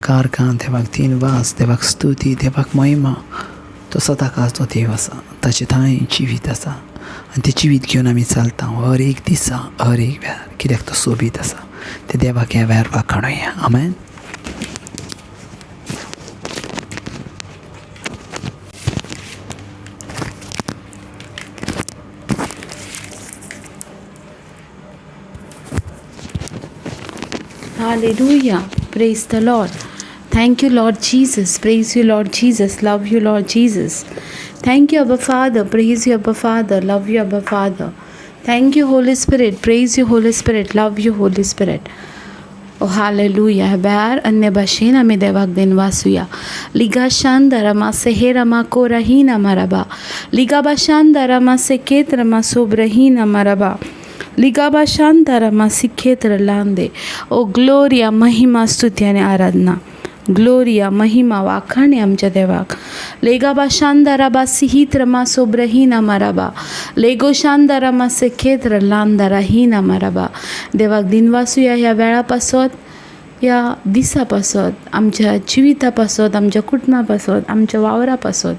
उपकार देवाक दिनवास, देवाक स्तुती, देवाक महिमा. तो सदांकाळचो देव आसा, ताचे थांय जिवीत आसा आनी तें जिवीत घेवन आमी चलता हर एक दिसा, हर एक वेळार, कित्याक तो सोबीत आसा. ते देवाक ह्या वेळार वाखाणुया. आमेन. Hallelujah. Praise the Lord. Thank you, Lord Jesus. Praise you, Lord Jesus. Love you, Lord Jesus. Thank you, Abba Father. Praise you, Abba Father. Love you, Abba Father. Thank you, Holy Spirit. Praise you, Holy Spirit. Love you, Holy Spirit. Oh hallelujah. वेळार अन्य भाशेन आमी देवाक दिनवासुया. लिगा शांदरमा सेहेरमा कोरहीना मरबा, लिगा शांदरमा सेकेत्रमा सोब्रहीना मरबा, लिगाबा शांतारामा सिखेत्र लांदे. ओ Gloria, महिमा, स्तुती आनी आराधना. ग्लोरिया, महिमा, वाखाणी आमच्या देवाक. लेगाबा शांदाराबा सिहित्रमा सोब्रहीना मराबा, लेगो शांदारामा सेखेत्र लांदारा हिना मराबा. देवाक दिनवासुया ह्या वेळा पासत, ह्या दिसा पासत, आमच्या जिविता पासत, आमच्या कुटुंबा पासत, आमच्या वावरा पासत,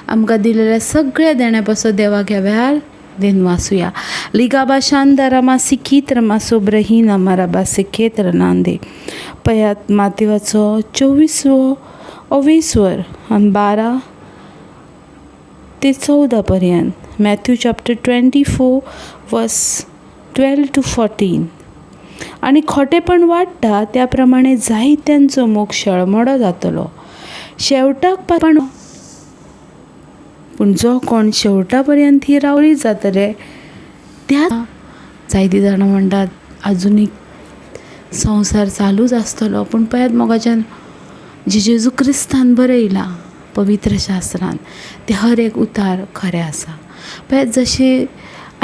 आमकां दिलेल्या सगळ्या देण्या पासत देवाक ह्या वेळार दिनवासुया. लिगाबा शांदारामा सिखीत्रमा सोब्रहीना मराबा सिखेत्र नांदे. पयात मातेवाचो चोवीसवो अवेस्वर आनी 12 ते 14 पर्यंत. Matthew chapter 24 verse 12 to 14. आनी खोटेपण वाडटा त्या प्रमाणे जायत्यांचो मोग शेळमोडो जातलो. शेवटाक पण पूण जो कोण शेवटा पर्यंत ही रावली जातले त्या. जायतीं जाणां म्हणटात आजुनूय संवसार चालूच आसतलो, पूण पळयात मोगाच्यान जे जेजू क्रिस्तान बरयलां पवित्र शास्त्रान तें हर एक उतार खरें आसा. पळयात जशें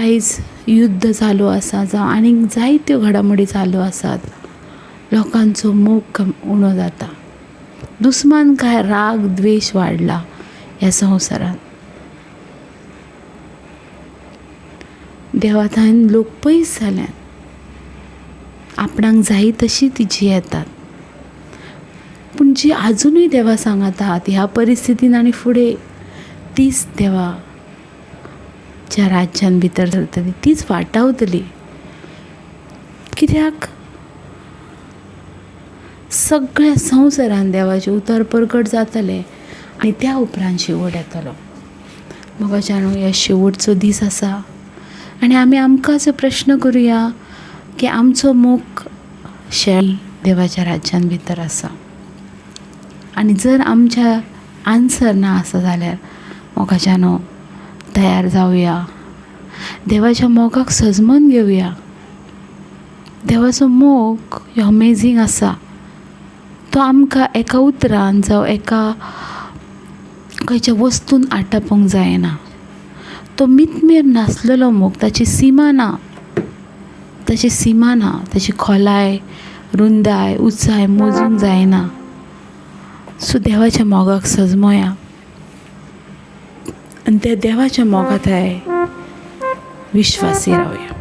आयज युद्ध चालू आसा जावं आनीक जायत्यो घडामोडी चालू आसात, लोकांचो मोग उणो जाता, दुस्मान काय राग द्वेश वाडला ह्या संवसारांत. देवाथान लोक पयस जाल्यात, आपणाक जाय तशी ती जियेतात. पूण जी आजुनूय देवा सांगातात ह्या परिस्थितीन आनी फुडें तीच देवाच्या राज्यान भितर सरतली, तीच वाटावतली. कित्याक सगळ्या संवसारान देवाचें उतर परगट जातलें आनी त्या उपरांत शेवट येतलो. मोगाच्यान ह्या शेवटचो दीस आसा आनी आमी आमकांच प्रश्न करुया की आमचो मोग शेळ देवाच्या राज्यान भितर आसा. आनी जर आमच्या आन्सर ना आसा जाल्यार मोगाच्यानो तयार जावया, देवाच्या मोगाक सजमन घेवया. देवाचो मोग हो अमेजींग आसा. तो आमकां एका उतरान जावं एका खंयच्या वस्तून आटापूंक जायना. तो मितमेर नासलेलो मोग, ताची सीमा ना, ताची सीमा ना, ताची खोलाय, रुंदाय, उंचाय मोजूंक जायना. सो देवाच्या मोगाक सजमोया आनी त्या देवाच्या मोगांत विश्वासी रावया.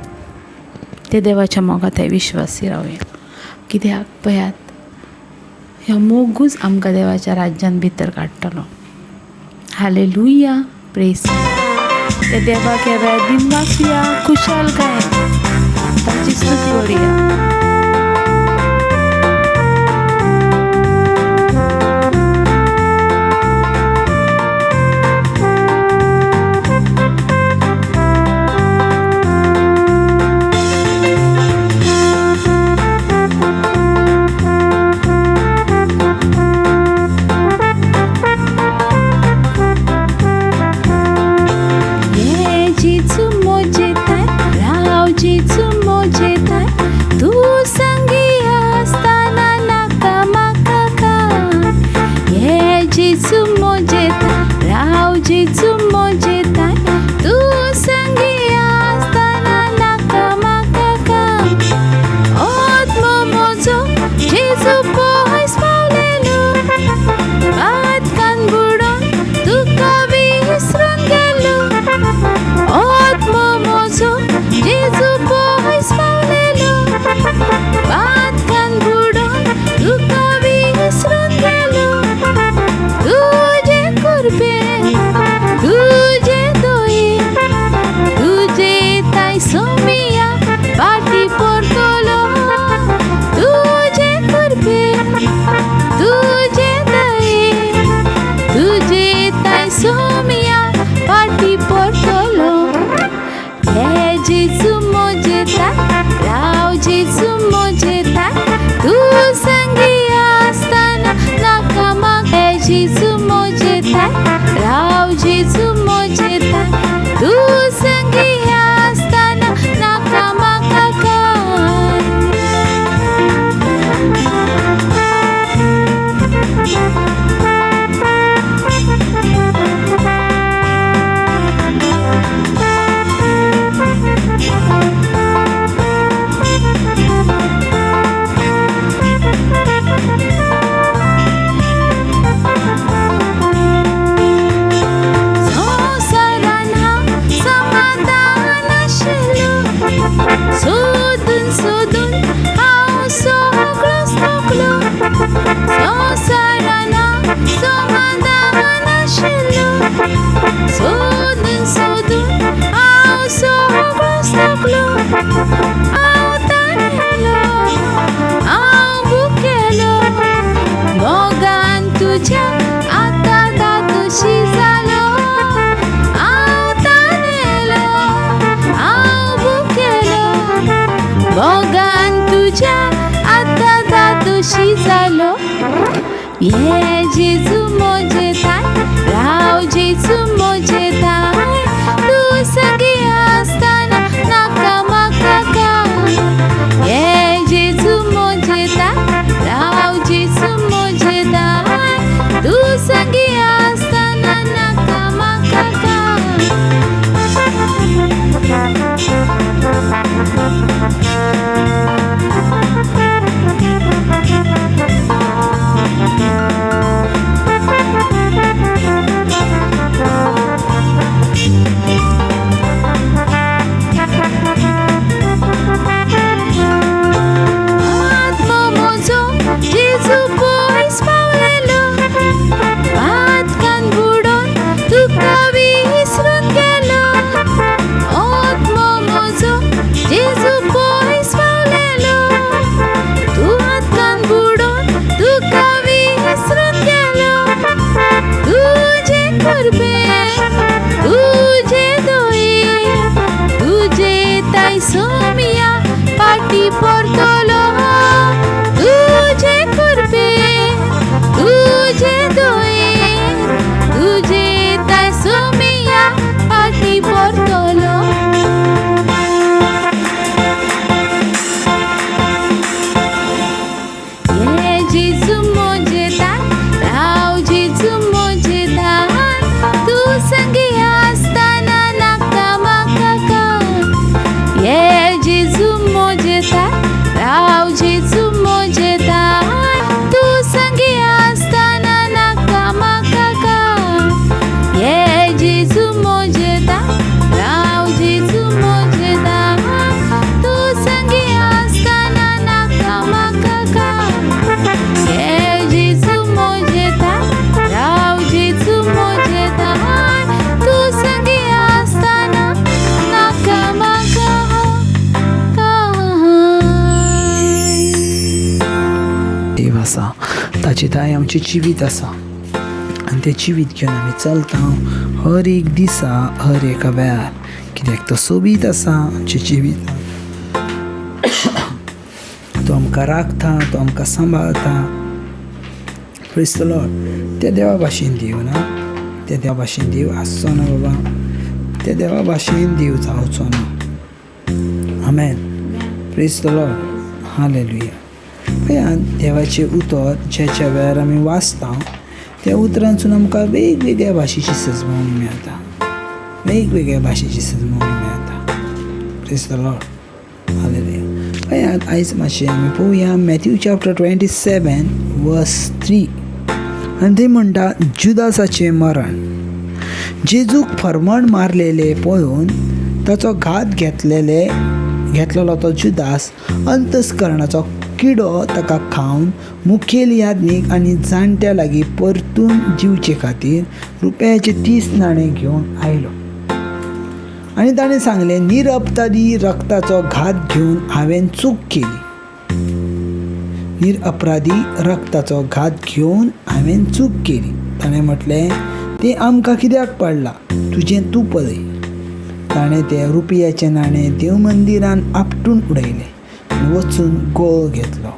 त्या देवाच्या मोगांत विश्वासी रावया. कित्याक पळयात ह्यो मोगूच आमकां देवाच्या राज्यान भितर काडटलो. हालेलुया. प्रेस त्या देवाक ह्या वेळार दिनवासुया, खुशालकायेन ताची स्तुती करुया. जेजू मोजेताय, राव जेजू मोजेताय, तूं संगी आसतना नाका म्हाका कांय. संवसारान हांव समाधान आशिल्लो, सोदून सोदून हांव सगळोच थकलो. संवसारान हांव समाधान आशिल्लो, सोदून सोदून हांव सगळोच थकलो. हांव तानेलो, हांव भुकेलो, मोगान तुज्या आतां धादोशी जालो. हांव तानेलो, हांव भुकेलो, मोगान तुज्या आतां धादोशी जालो. ये जेजू मोजेताय, राव जेजू मोजेताय, तूं संगी आसतना नाका म्हाका कांय. ये जेजू मोजेताय, राव जेजू मोजेताय, तूं संगी आसतना नाका म्हाका कांय. आत्मो म्हजो जेजू पयस पावलेलो, पातकान बुडोवन तुका विसरून गेलो. आत्मो म्हजो जेजू पयस पावलेलो, तूं हातकान बुडोवन तुका विसरून गेलो. तुजे कृपे, तुजे दये, तुजे ताय सोमया पाटी परतलो. तुजे कृपे, तुजे दये, तुजे ताय सोमया पाटी परतलो. ये जेजू मोजेताय, राव जेजू मोजेताय, तूं संगी आसतना नाका म्हाका कांय. ये जेजू मोजेताय, राव जेजू मोजेताय, तूं संगी आसतना नाका म्हाका कांय. ये जेजू मोजेताय, राव जेजू मोजेताय, तूं संगी आसतना नाका म्हाका कांय. ये जेजू मोजेताय, राव जेजू मोजेताय, तूं संगी आसतना नाका म्हाका कांय. देव आसा, ताचे ताय आमचें जिवीत आसा आनी तें जिवीत घेवन आमी चलता हर एक दिसा, हर एका वेळार, कित्याक तो सोबीत आसा आमचें जिवीत. तो आमकां राखता, तो आमकां सांबाळता. प्रेज the Lord. त्या देवा भाशेन देव ना, त्या देवा भाशेन देव आसचो ना बाबा, त्या देवा भाशेन देव जावचो ना. आमेन. Praise the Lord. Hallelujah. पळया, देवाचें उतर ज्या ज्या वेळार आमी वाचता त्या उतरांसून आमकां वेगवेगळ्या भाशेची सजमवणी मेळटा, वेगवेगळ्या भाशेची सजमवणी मेळटा. Praise the Lord. Hallelujah. पळयात, आयज मातशें आमी पळोवया मॅथ्यू चॅप्टर 27 वर्स 3. आनी थंय म्हणटा जुदासाचें मरण. जेजूक फरमण मारलेले पळोवन ताचो घात घेतलेलो तो जुदास अंतस्करणाचो किडो ताका खावन मुखेल याज्ञीक आनी जाणट्या लागीं परतून दिवचे खातीर रुपयाचे 30 नाणे घेवन आयलो. आनी ताणें सांगलें, निरपराधी रक्ताचो घात घेवन हांवें चूक केली, निरअपराधी रक्ताचो घात घेवन हांवें चूक केली. ताणें म्हटलें, तें आमकां कित्याक पडलां, तुजें तूं पळय. ताणें तें रुपयाचें नाणें देव मंदिरान आपटून उडयलें आनी वचून गोळ घेतलो.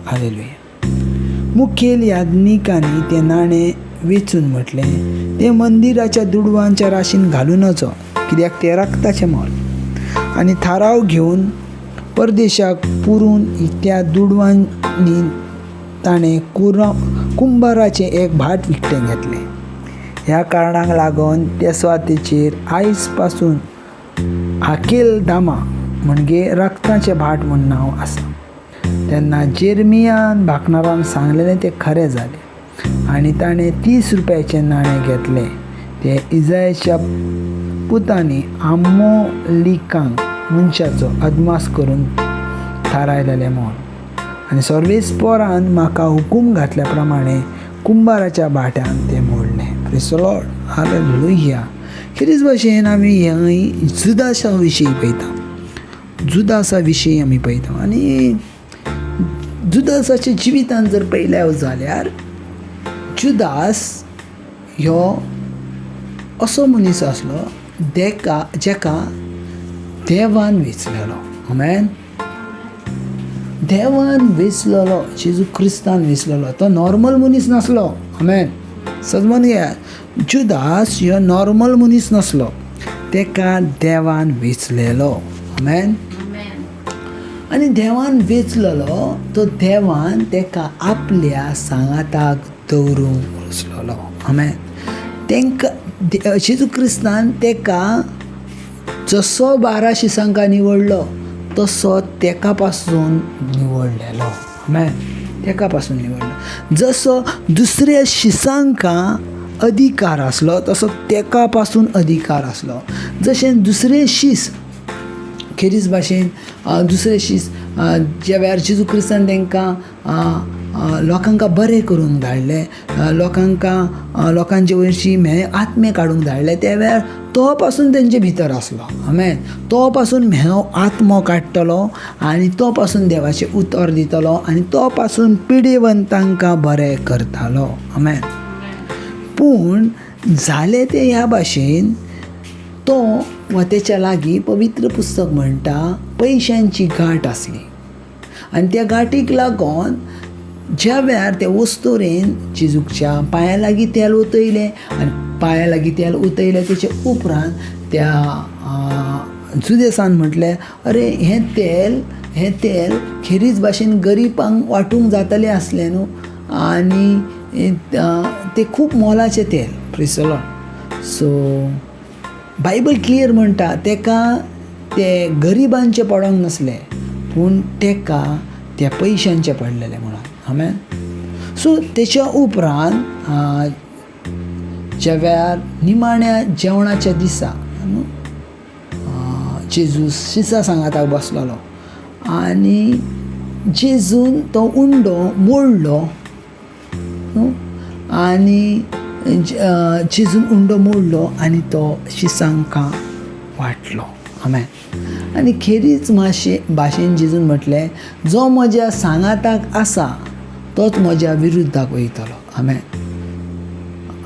हालेलुया. मुखेल याज्ञिकांनी तें नाणें वेंचून म्हटलें, तें मंदिराच्या दुडवांच्या राशीन घालूं नजो, कित्याक तें रक्ताचें मोल. आनी थाराव घेवन परदेशाक पुरून त्या दुडवांनी ताणें कुंबाराचें एक भाट विकतें घेतलें. ह्या कारणाक लागून त्या सुवातेचेर आयज पासून हाकेल दामा म्हणजे रक्ताचें भाट म्हूण नांव आसा. तेन्ना जेरमियान भाकणारान सांगलेलें तें खरें जालें आनी ताणें 30 रुपयाचें नाणें घेतलें. तें इजायाच्या पुतांनी आमोलिकांक मनशाचो अदमास करून थारायलेलें मोल. आनी सर्वेस्पोरान म्हाका हुकूम घातल्या प्रमाणे कुंबाराच्या भाट्यान तें मोडलें. Praise the Lord, hallelujah. खेरीज भाशेन आमी ह्या जुदासा विशीं पळयता, जुदासा विशीं आमी पळयता. आनी जुदासाच्या जिवितान जर पळयल्या जाल्यार जुदास ह्यो असो मनीस आसलो जेका देवान वेंचलेलो. आमेन. देवान वेंचलेलो, जेजू क्रिस्तान वेंचलेलो. तो नॉर्मल मनीस नासलो. आमेन. समजून घेया, जुदास ह्यो नॉर्मल मनीस नासलो, तेका देवान वेंचलेलो. आमेन. आनी देवान वेंचलेलो तो देवान तेका आपल्या सांगाताक दवरूंक वचलेलो. आमेन. तेंकां जेजू क्रिस्तान तेका जसो 12 शिसांकां निवडलो तसो तेका पासून निवडलेलो. आमेन. तेका पासून निवडलो. जसो दुसऱ्या शिसांकां अधिकार आसलो तसो तेका पासून अधिकार आसलो. जशें दुसरे शीस खेरीज भाशेन दुसरे शीस ज्या वेळार जेजू क्रिस्तान तेंकां लोकांक बरें करूंक धाडले, लोकांचे वयरशी म्हेळे आत्मे काडूंक धाडले, त्या वेळार तो पासून तेंचे भितर आसलो. आमेन. तो पासून म्हेळो आत्मो काडटलो आनी तो पासून देवाचें उतर दितलो आनी तो पासून पिडेवंतांकां बरें करतालो. आमेन. पूण जालें तें ह्या भाशेन, तो वा तेच्या लागीं पवित्र पुस्तक म्हणटा पयशांची गांठ आसली आनी त्या गांठीक लागून ज्या वेळार ते वस्तुरेन जेजूच्या पांया लागीं तेल ओतयलें आनी पांया लागीं तेल ओतयलें तेचे उपरांत त्या जुदेसान म्हटलें, अरे हें तेल खेरीज भाशेन गरिबांक वांटूंक जातलें आसलें न्हू, आनी तें खूब मोलाचें तेल. Praise the Lord. So Bible clear म्हणटा तेका ते गरिबांचें पडोंक नासलें, पूण तेका त्या पयशांचें पडलेलें म्हणून. आमेन. सो तेच्या उपरांत ज्या वेळार निमाण्या जेवणाच्या दिसा न्हू जेजू शिसा सांगाताक बसलेलो आनी जेजून तो उंडो मोडलो न्हू, आनी जेजून उंडो मोडलो आनी तो शिसांकां वांटलो. आमेन. आनी खेरीज भाशेन जेजून म्हटलें, जो म्हज्या सांगाताक आसा तोच म्हज्या विरुद्धाक वयतलो. आमेन.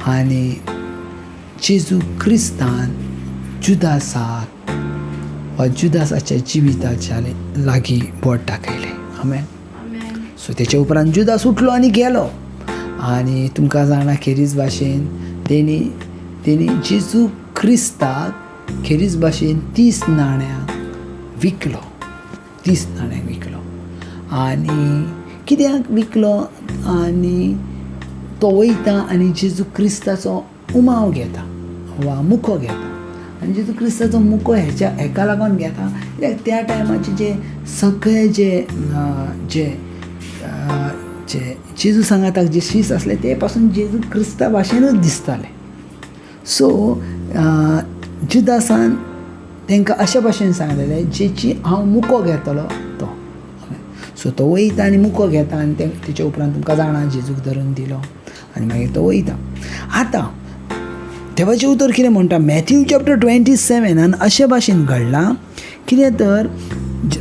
आनी जेजू क्रिस्तान जुदासाक वा जुदासाच्या जिविताच्या लागीं बोट दाखयलें. आमेन. सो तेच्या उपरांत जुदास उठलो आनी गेलो. आनी तुमकां जाणा खेरीज भाशेन तेणी जेजू क्रिस्ताक खेरीज भाशेन 30 नाण्यांक विकलो. 30 नाण्यांक विकलो. आनी कित्याक विकलो? आनी तो वयता आनी जेजू क्रिस्ताचो उमाव घेता वा मुखो घेता. आनी जेजू क्रिस्ताचो मुखो हेका लागून घेता कित्याक त्या टायमाचे जे सगळे जे जे जे जेजू सांगाताक जे शीस आसले ते पासून जेजू क्रिस्ता भाशेनूच दिसताले. सो जुदासान तांकां अशे भाशेन सांगलेलें, जेची हांव मुको घेतलो तो. सो तो वयता आनी मुको घेता आनी तेच्या उपरांत तुमकां जाणा जेजूक धरून दिलो आनी मागीर तो वयता. आतां देवाचें उतर कितें म्हणटा, मॅथ्यू चॅप्टर 27 अशे भाशेन घडलां कितें तर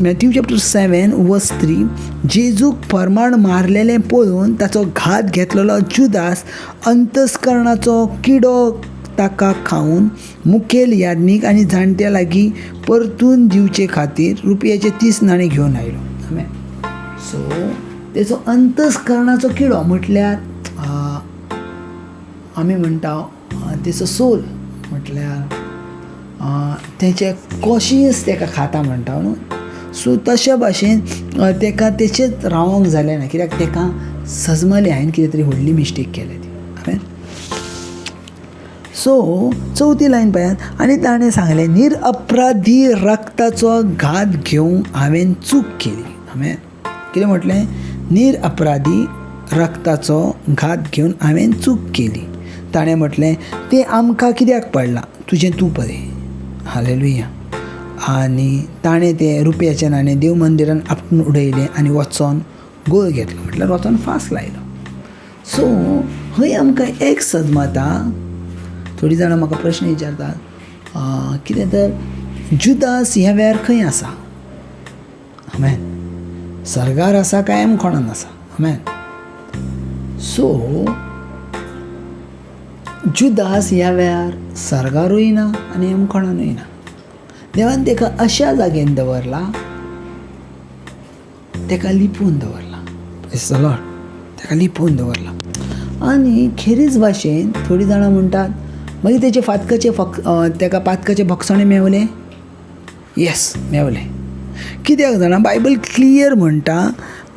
मॅथ्यू चॅप्टर 7 वर्स 3, जेजूक फरमाण मारलेलें पळोवन ताचो घात घेतलेलो जुदास अंतस्करणाचो किडो ताका खावन मुखेल याज्ञीक आनी जाणट्या लागीं परतून दिवचे खातीर रुपयाचे 30 नाणे घेवन आयलो. आमेन. सो तेचो अंतस्करणाचो किडो म्हटल्यार आमी म्हणटा तेचो सोल म्हटल्यार तेचे कॉशियस तेका खाता म्हणटा न्हू. सो तशे भाशेन तेका तेचेच रावोंक जालें ना, कित्याक तेका सजमलें हांवें कितें तरी व्हडली मिस्टेक केल्या ती. हांवें सो चवथी लायन पळयात, आनी ताणें सांगलें निरअपराधी रक्ताचो घात घेवंक हांवें चूक केली. हांवें कितें म्हटलें? निरअपराधी रक्ताचो घात घेवन हांवें चूक केली. ताणें म्हटलें तें आमकां कित्याक पडलां, तुजें तूं पळय. हालेलुया. आनी ताणें तें रुपयाचें नाणें देव मंदिरान आपटून उडयलें आनी वचोन गोळ घेतलो, म्हटल्यार वचोन फास लायलो. सो हय आमकां एक सजमता. थोडीं जाणां म्हाका प्रश्न विचारतात कितें तर जुदास ह्या वेळार खंय आसा? आमेन. सर्गार आसा काय एमकोणान आसा? आमेन. सो जुदास ह्या वेळार सर्गारूय ना आनी एमकोणानूय ना. देवान तेका अशा जागेन दवरला, तेका लिपोवन दवरला. प्रेज the Lord. तेका लिपोवन दवरला. आनी खेरीज भाशेन थोडीं जाणां म्हणटात मागीर तेचे फातकाचे तेका पातकाचे भोगसणे मेवलें. येस, मेवलें. कित्याक जाणा, बायबल क्लियर म्हणटा.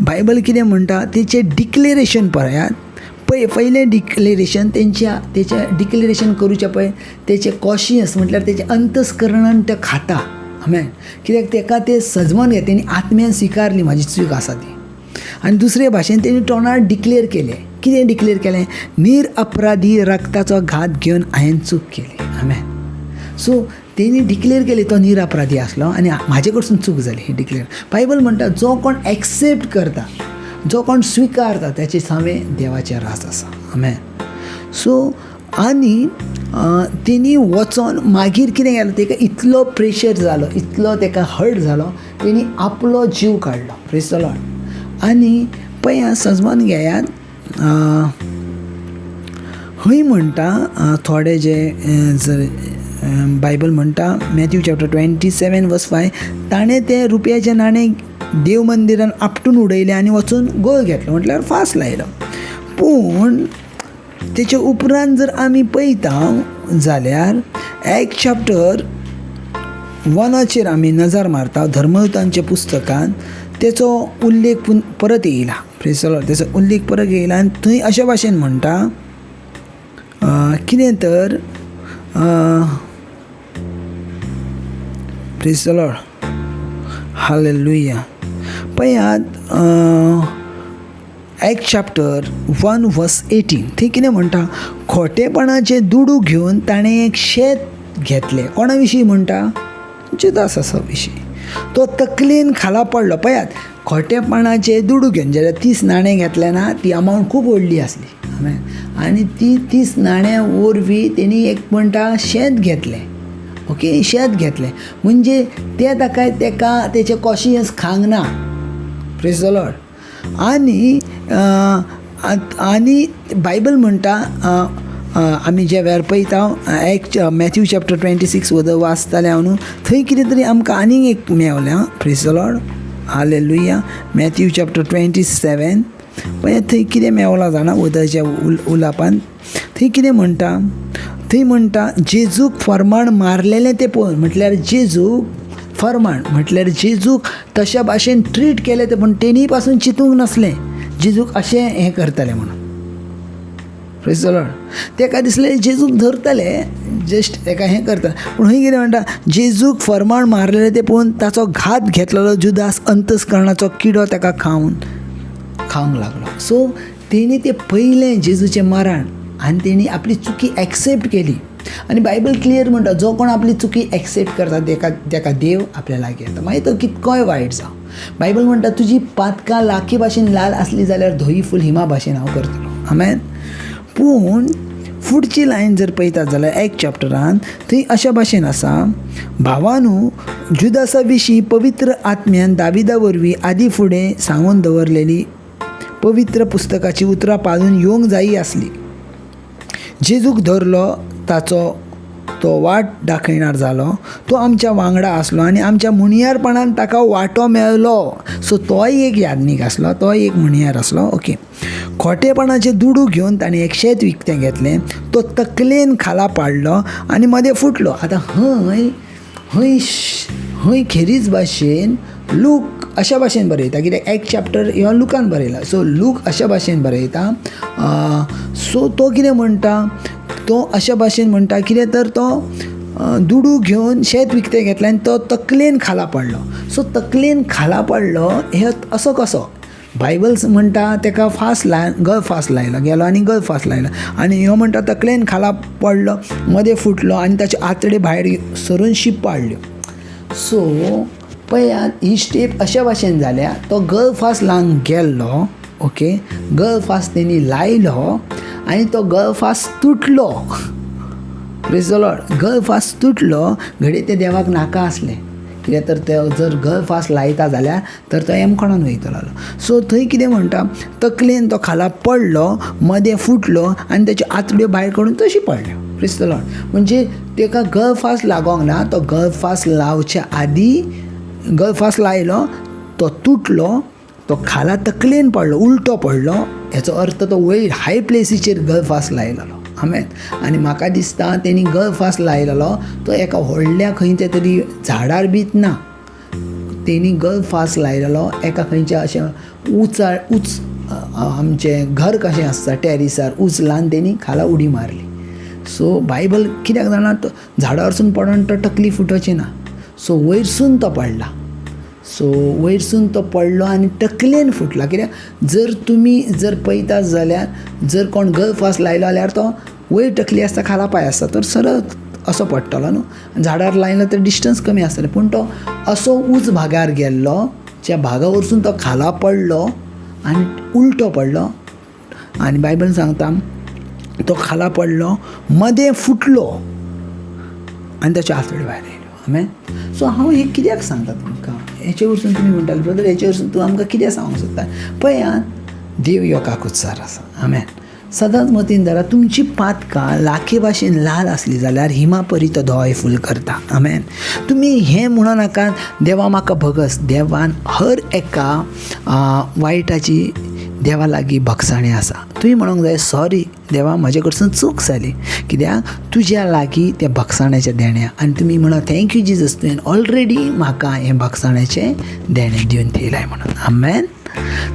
बायबल कितें म्हणटा तेचें डिक्लेरेशन पळयात. पयलें डिक्लेरेशन तेंच्या तेचें डिक्लेरेशन करूचें पळय तेचें कॉशियस म्हटल्यार तेचें अंतस्करणान तें खाता. आमेन. कित्याक तेका तें सजमन घेत तेणी आत्म्यान स्विकारली म्हाजी चूक आसा ती. आनी दुसरे भाशेन तेणी तोंडार डिक्लेर केलें. कितें डिक्लेर केलें? निरअपराधी रक्ताचो घात घेवन हांवें चूक केली. आमेन. सो तेणी डिक्लेर केलें तो निरअपराधी आसलो आनी म्हाजे कडसून चूक जाली ही डिक्लेर. बायबल म्हणटा जो कोण एक्सेप्ट करता, जो कोण स्विकारता त्याचे सामे देवाचें राज आसा. आमेन. सो आनी तेणी वचोन मागीर कितें केलें, तेका इतलो प्रेशर जालो, इतलो तेका हर्ट जालो, तेणी आपलो जीव काडलो. Praise the Lord. आनी पळया सजमान घेयात, हय म्हणटा थोडे जे जर बायबल म्हणटा मॅथ्यू चॅप्टर 27 वर्स 5, ताणें तें रुपयाचें नाणें देव मंदिरान आपटून उडयलें आनी वचून गोळ घेतलो, म्हटल्यार फास लायलो. पूण तेचे उपरांत जर आमी पळयता जाल्यार एक चॅप्टर 1 आमी नजर मारता धर्मदूतांच्या पुस्तकान, तेचो उल्लेख परत येयला. प्रेज the Lord. तेचो उल्लेख परत येयला आनी थंय अशे भाशेन म्हणटा कितें तर प्रेज the Lord. Hallelujah. पळयात एक चॅप्टर 1 वर्स 18 थंय कितें म्हणटा, खोटेपणाचे दुडू घेवन ताणें एक शेत घेतलें. कोणा विशीं म्हणटा? जुदासा विशीं. तो तकलेन खाला पडलो. पळयात, खोटेपणाचे दुडू घेवन जाल्यार 30 नाणें घेतलें ना, ती अमावंट खूब व्हडली आसली. आनी ती 30 नाण्यां वरवीं तेणी एक म्हणटा शेत घेतलें. ओके, शेत घेतलें म्हणजे तें ताका तेका तेचें कॉशियस खांक ना. Praise the Lord. आनी आनी बायबल म्हणटा आमी जे वेळार पळयता एक मॅथ्यू चॅप्टर 26 वद वाचतालें हांव न्हू, थंय कितें तरी आमकां आनीक एक मेवलें. Praise the Lord. Hallelujah. Matthew chapter 27 पळय थंय कितें मेवलां जाणा उदच्या उलापान. थंय कितें म्हणटा, थंय म्हणटा जेजूक फर्माण मारलेलें तें पळोवन, म्हटल्यार जेजूक फर्माण म्हटल्यार जेजूक तशा भाशेन ट्रीट केलें तें, पूण तेणी पासून चिंतूंक नासलें जेजूक अशें हें करतलें म्हणून. Praise the Lord. तेका दिसलें जेजूक धरतले, जस्ट तेका हें करतले, पूण हय कितें म्हणटा, जेजूक फर्माण मारलेलें तें पळोवन ताचो घात घेतलेलो जुदास अंतस्करणाचो किडो तेका खावंक लागलो. सो तेणी तें पयलें जेजूचें मरण आनी तेणी आपली चुकी एक्सेप्ट केली. आनी बायबल क्लियर म्हणटा जो कोण आपली चुकी एक्सेप्ट करता तेका तेका देव आपल्या लागीं येता, मागीर तो कितकोय वायट जावं. बायबल म्हणटा तुजी पातकां लाखी भाशेन लाल आसली जाल्यार धोई फूल हिमा भाशेन हांव करतलो. आमेन. पूण फुडची लायन जर पळयतात जाल्यार एक चॅप्टरान थंय अशा भाशेन आसा, भावानू जुदासा विशीं पवित्र आत्म्यान दाविदा वरवीं आदी फुडें सांगून दवरलेली पवित्र पुस्तकाची उतरां पाळून येवंक जायी आसली. जेजूक धरलो ताचो तो वाट दाखयणार जालो. तो आमच्या वांगडा आसलो आनी आमच्या मुणयारपणान ताका वांटो मेळ्ळो. सो तोय एक याज्ञीक आसलो, तोय एक मुणयार आसलो. ओके, खोटेपणाचे दुडू घेवन ताणें एक शेत विकतें घेतलें. तो तकलेन खाला पाडलो आनी मदें फुटलो. आतां हय हय हय खेरीज भाशेन लूक अशा भाशेन बरयता, कित्याक एक चॅप्टर ह्यो लुकान बरयला. सो लूक अशा भाशेन बरयता. सो तो कितें म्हणटा, तो अशा भाशेन म्हणटा कितें तर तो दुडू घेवन शेत विकतें घेतलें आनी तो तकलेन खाला पडलो. सो तकलेन खाला पडलो हे असो कसो बायबल्स म्हणटा ताका फास लाय, गळ फास लायलो, गेलो आनी गळ फास लायलो आनी ह्यो म्हणटा तकलेन खाला पडलो, मदें फुटलो आनी ताचे आंतडे भायर सरून शीप पाडल्यो. सो पळयात ही स्टेप अशा भाशेन जाल्या. तो गळफास लावन गेल्लो, ओके, गळफास तेणी लायलो आनी तो गळफास तुटलो. प्रेज the Lord. गळफास तुटलो, घडये तें देवाक नाका आसलें, कित्याक तर ते जर गळफास लायता जाल्यार तर तो एमकोणान वयतलो. सो थंय कितें म्हणटा, तकलेन तो खाला पडलो, मदें फुटलो आनी ताच्यो आंतड्यो भायर काडून तशी पडल्यो. प्रेज the Lord. म्हणजे ताका गळफास लागोंक ना, तो गळफास लावच्या आदी गळफास लायलो, तो तुटलो, तो खाला तकलेन पडलो, उलटो पडलो. हेचो अर्थ तो वयर हाय प्लेसीचेर गळफास लायलेलो. आमेन. आनी म्हाका दिसता तेणी गळफास लायलेलो तो एका व्हडल्या खंयच्या तरी झाडार बीत ना, तेणी गळफास लायलेलो एका खंयच्या अशें उंचार उंच आमचें घर कशें आसता टॅरिसार उंच लावन तेणी खाला उडी मारली. सो बायबल कित्याक जाणा, तो झाडावरसून पडोन तो तकली फुटोची ना. सो वयरसून तो पडला. सो वयरसून तो पडलो आनी तकलेन फुटला. कित्याक जर तुमी जर पळयता जाल्यार जर कोण गळफास लायलो जाल्यार तो वयर तकली आसता, खाला पांय आसता, तर सरळ असो पडटलो न्हू. झाडार लायलो तर डिस्टन्स कमी आसतलें, पूण तो असो उंच भागार गेल्लो, ज्या भागा वरसून तो खाला पडलो आनी उलटो पडलो. आनी बायबल सांगता तो खाला पडलो, मदें फुटलो आनी ताच्यो आंतड्यो भायर आयल्यो. आमेन. सो हांव हें कित्याक सांगता तुमकां, हेचे वरसून तुमी म्हणटाले ब्रदर हेचे वरसून तूं आमकां कितें सांगूंक सोदता. पळयात देव यो काकुत्सार आसा. आमेन. सदांच मतीन धरा, तुमची पातकां लाखे भाशेन लाल आसली जाल्यार हिमा परी तो धोय फूल करता. आमेन. तुमी हें म्हणो नाकात देवा म्हाका भगस. देवान हर एका वायटाची देवा लागीं भगसाणी आसा. तुवें म्हणूंक जाय सॉरी देवा, म्हजे कडसून चूक जाली, कित्याक तुज्या लागीं तें भगसाण्याचें देणें. आनी तुमी म्हणा thank you Jesus, तुवें ऑलरेडी म्हाका हें भगसाण्याचें देणें दिवन थेयलाय म्हणून. आमेन.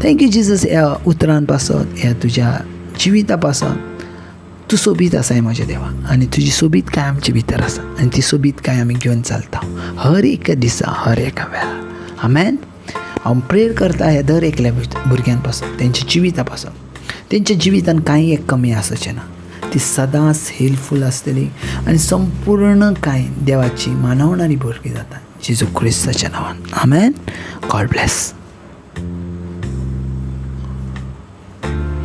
Thank you Jesus, ह्या उतरान पासत, ह्या तुज्या जिविता पासत तूं सोबीत आसाय म्हज्या देवा, आनी तुजी सोबीतकाय आमचे भितर आसा आनी ती सोबीतकाय आमी घेवन चलता हर एका दिसा, हर एका वेळार. आमेन. हांव प्रेयर करता ह्या दर एकल्या भुरग्यां पासून, तेंच्या जिविता पासून. तेंच्या जिवितान कांय एक कमी आसचें ना, ती सदांच हेल्पफूल आसतली आनी संपूर्ण कांय देवाची मानवणारी भुरगीं जाता जेजू क्रिस्ताच्या नांवान. आमेन. God bless.